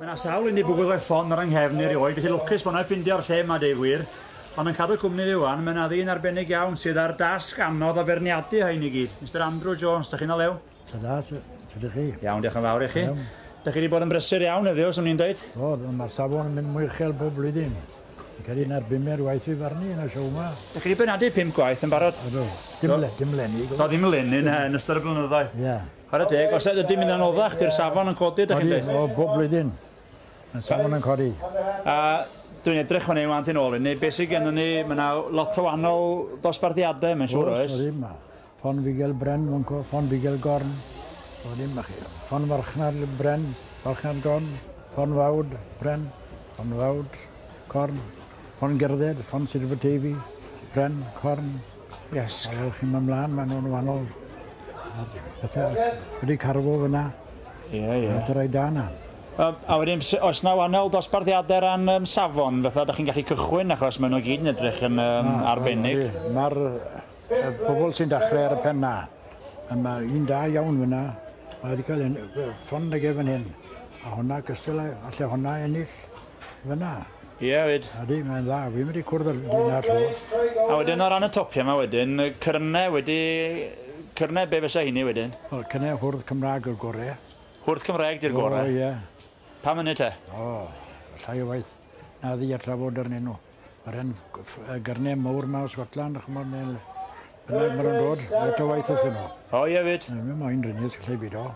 Mae yna sawl un i bwgwth o'i ffon ar yng nghefn i erioed, felly lwcus bod yna ffindio'r lle yma, deud gwir. Ond yn cadw cwmni fi wan, mae yna ddyn arbennig iawn sydd ar dasg anodd o feirniadu rhain i gyd. Mr Andrew Jones, da chi'n o lew? Ta-da, sut chi? Iawn, diolch yn fawr i chi. Da chi wedi bod yn brysur iawn heddiw, swn i'n dweud? O, mae'r safon yn mynd mwy uchel bob blwyddyn. Yn cael un ar bumed waith fi farnu yn y sioe yma. Da chi wedi beirniadu pump gwaith yn barod? Ydw, dim leni. Do, ddim leni, na, yn ystod y blynyddoedd. Ie. Chwarae teg, os ydy mynd yn anoddach, di'r safon yn codi, da chi'n dweud? O, bob blwyddyn. Mae'r safon yn codi. A dwi'n edrych fan hyn wan ti'n ôl i ni, beth sydd gennym ni, mae yna lot o wahanol dosbarthiadau, mae'n siŵr oes? Oes, ma. Ffon fugel bren, fwnco, ffon fugel gorn. O, ddim ma chi. Ffon farchnad bren, farchnad gorn, ffon fawd bren, ffon fawd corn, ffon gerdded, ffon Sir Teifi, bren, corn. Yes. A fel chi'n mynd mlaen, maen nhw'n wahanol. Pethau wedi carfo fyna. Ie, ie. A rai da na. A wedyn, oes na wahanol dosbarthiadau ran safon, fatha da chi'n gallu cychwyn, achos maen nhw gyd yn edrych yn arbennig. Mae'r bobl sy'n dechrau ar y pen na, a mae un da iawn fyna, mae wedi cael un, ffon ag e fan hyn, a hwnna gystal, alle hwnna ennill fyna. Ie, fyd. Ydy, mae'n dda. Fi'n mynd i cwrdd â'r dyn to. A wedyn o ran y topiau yma wedyn, cyrnau wedi... Cyrnau, be fysa hynny wedyn? Wel, cyrnau hwrdd Cymraeg yw'r gorau. Hwrdd Cymraeg di'r gorau? O, ie. Pam hynny te? O, llai o waith na ddi a trafod arnyn nhw. Mae'r hen gyrnau mawr ma o Scotland, ch'mod, neu bynnag maen nhw'n dod, lot o waith wrthyn nhw. O, ie fyd. Mae'n moyn rhywun, lle byd o.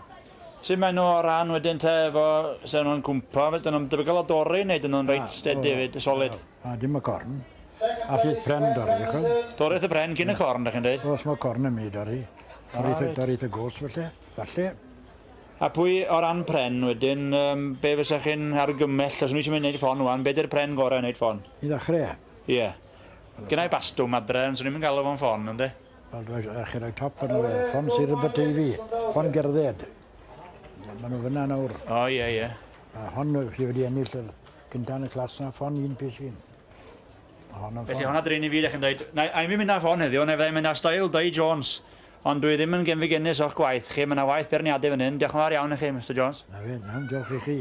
Sut maen nhw o ran wedyn te, efo, se nhw'n cwmpo, dyn nhw'n debygol o dorri neu dyn nhw'n reit steady fyd, solid? A dim y corn. A sydd pren dorri, ch'od? Dorrith y pren cyn y corn, da chi'n dweud? Os mae corn yn mynd i dorri. Dorrith y gos, felly. Falle. A pwy o ran pren wedyn, be fysa chi'n argymell, os nhw eisiau mynd i wneud ffon wan, be di'r pren gorau i wneud ffon? I ddechrau? Ie. Yeah. Gynna i bastwm adre, ond swn i'm yn galw fo'n ffon, ynddi? Wel, chi roi top arno fe. Ffon Sir Aberteifi, ffon gerdded. Maen nhw fyna nawr. O, ie, ie. A hon sydd wedi ennill yr cynta yn y clas na, ffon un pys un. Felly honna drin i fi, ddech chi'n dweud, na, a i'n mynd â ffon heddiw, na fyddai'n mynd â style Dai Jones. Ond dwi ddim yn genfigennus o'ch gwaith chi, mae yna waith beirniadu fan hyn. Diolch yn fawr iawn i chi, Mr Jones. Na fe, nawn, diolch i chi.